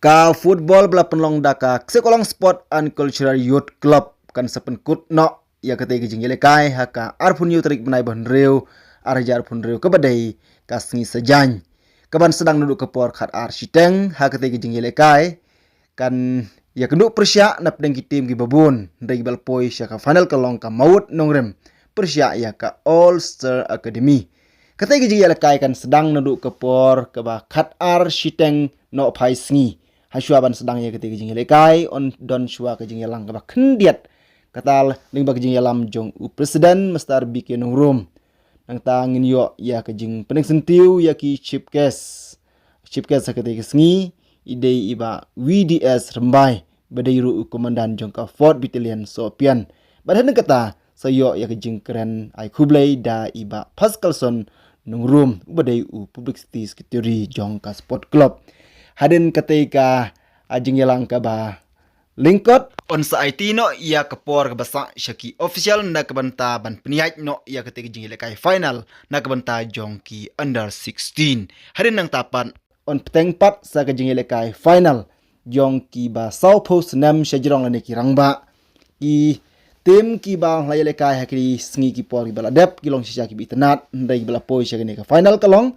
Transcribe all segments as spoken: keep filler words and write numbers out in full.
Ka football ba la pynlong da ka Ksiawkholong Sport and Cultural Youth Club kan sa pynkut noh ïa katei ka jingïalehkai ha ka arphew hynñiew tarik bnai ba hynriew, ar hajar arphew hynriew, kaba dei ka sngi Saitjaiñ. Kaban sdang naduh ka por khat ar shiteng. Ha katei ka jingïalehkai kan ïakynduh pyrshah na pdeng ki team kiba bun, hynrei kiba la poi sha ka final ka long ka Mawut Nongrim pyrshah ïa ka All Star Academy. Katei ka jingïalehkai kan sdang naduh ka por kaba khat ar shiteng nohphai sngi. Hashwa ban sdang ïa katei ka jingïalehkai yn don shuwa ka jingïalang kaba khyndiat, kata lyngba ka jingïalam jong u President Mister B K Nongrum. Nangta ngin ïoh ïa ka jingpyndeng syntiew ïa ki chief guest. Chief guest ha katei ka sngi i dei i Bah V D S Rymbai, ba dei ruh u Commandant jong ka Fourth Battalion Sohpian. Bad hadien kata sa ïoh ïa ka jingkren ai khublei da i Bah Pascalson Nongrum, ba dei u Publicity Secretary jong ka Sport Club. Hadien katei ka, ah, jingïalang kaba lyngkot, yn sa aiti noh ïa ka por kaba sah sha ki official na ka bynta ban pynïaid noh ïa katei ka jingïalehkai final na ka bynta jong ki under sixteen. Hadien nangta pat yn bteng pat sa ka jingïalehkai final jong kiba sawphew snem shajrong lane ki rangbah. Ki team kiba la ïalehkai ha ki sngi ki por kiba la dep ki long shisha kiba itynnad, hynrei kiba la poi sha kane ka final ka long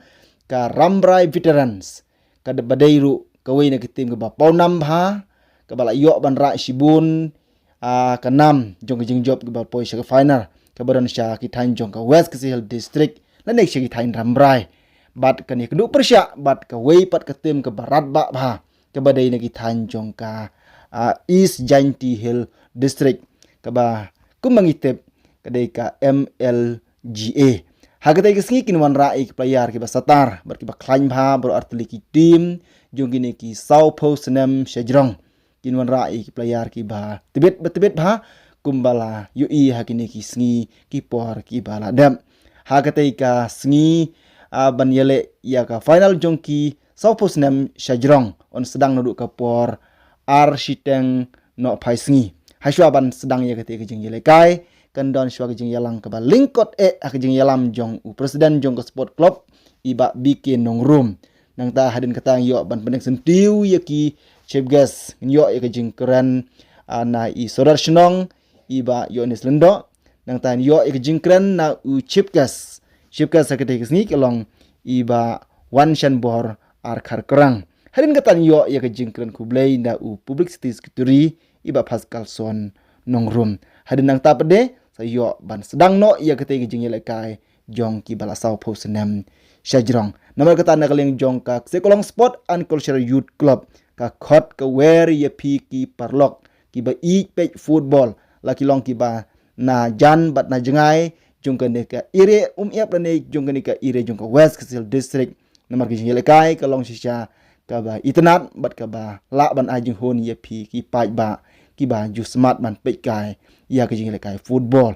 ka Rambrai Veterans, kaba dei ruh kawei na ki team kaba pawnam bha, kaba la ïoh ban rah shibun, ah, ka nam jong ka jingjop kaba poi sha ka final, kaba don sha ki thaiñ jong ka West Khasi Hills District lane sha ki thaiñ Rambrai. Bad kan ïakynduh pyrshah bad kawei pat ka team kaba radbah bha, kaba dei na ki thaiñ jong ka, ah, East Jaintia Hills District, kaba kumba ngi tip ka dei ka M L G A. Ha katei ka sngi kin wanrah ïa ki player kiba satar bad kiba khlaiñ bha baroh artylli ki team jong kine ki sawphew snem shajrong. Kin wanrah ïa ki player kiba tbit ba tbit bha kumba la ïohi ha kine ki sngi ki por kiba la dep. Ha katei ka sngi, ah, ban ïaleh ïa ka final jong ki sawphew snem shajrong yn sdang naduh ka por ar shiteng nohphai sngi. Hashwa ban sdang ïa katei ka jingïalehkai kan don shuwa ka jingïalang kaba lyngkot eh ha ka jingïalam jong u President jong ka Sport Club, i Bah B K Nongrum. Nangta hadien kata ngi ïoh ban pyndeng syntiew ïa ki chief guest. Ngi ïoh ïa ka jingkren, ah, na i Sordar Shnong, i Bah Yohanes Lyngdoh. Nangta ngi ïoh ïa ka jingkren na u chief guest. Chief guest ha katei ka sngi ka long i Bah Wanshanbor R Kharkrang. Hadien kata ngi ïoh ïa ka jingkren khublei na u Publicity Secretary, i Bah Pascalson Nongrum. Hadien nangta pat de sa ïoh ban sdang noh ïa katei ka jingïalehkai jong kiba la sawphew snem shajrong. Namar kata na ka liang jong ka Ksiawkholong Sport and Cultural Youth Club, ka khot ka wer ïa phi ki paralok kiba ïeit peit football, la ki long kiba na jan bad na jngai jong kane ka area Umïap lane jong kane ka area jong ka West Khasi Hills District. Namar ka jingïalehkai ka long shisha kaba itynnad bad kaba lah ban ai jinghun ïa phi ki paidbah kiba ju smat ban peitkai ïa ka jingïalehkai football.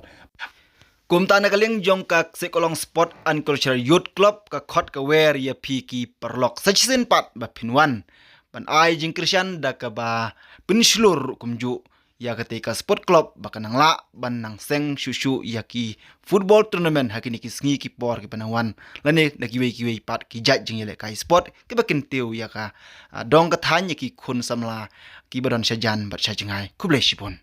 Kumta na ka liang jong ka Ksiawkholong Sport and Cultural Youth Club ka khot ka wer ïa phi ki paralok sa shisien pat ba phin wan ban ai jingkyrshan da kaba pynshlur kumjuh ïa katei ka sport club ba kan nang lah ban nang seng shuh shuh ïa ki football tournament ha kine ki sngi ki por kiba nang wan. Lane na kiwei kiwei pat ki jait jingïalehkai sport kiba kyntiew ïa ka, ah, dong ka thaiñ ïa ki khun samla kiba don shajan bad shajngai. Khublei shibun.